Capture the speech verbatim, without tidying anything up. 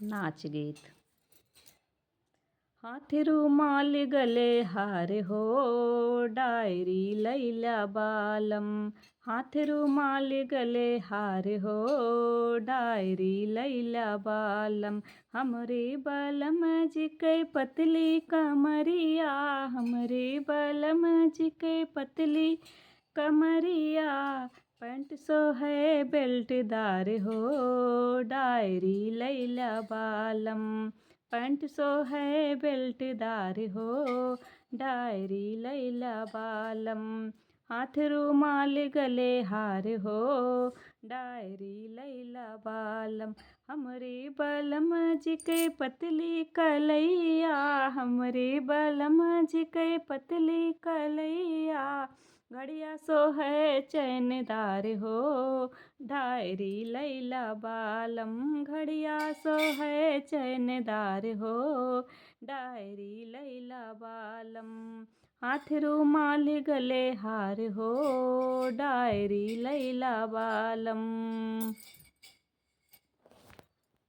नाच गीत। हाथ रुमाल गले हार हो, डायरी लैला बालम। हाथ रुमाल गले हार हो, डायरी लैला बालम। हमरे बलम जी के पतली कमरिया, हमरे बलम जी के पतली कमरिया। पैंट सोहे बेल्टदार हो, डायरी लैला बालम। पैंट सोहे बेल्टदार हो, डायरी लैला बालम। हाथ रुमाल गले हार हो, डायरी लैला बालम। हमरे बलम जी के पतली कलैया, हमरे बलम जी के पतली कलैया। घड़िया सोहे चैनदार हो, डायरी लैला बालम। घड़िया सोहे चैनदार हो, डायरी लैला बालम। हाथ रुमाल गले हार हो, डायरी लैला बालम।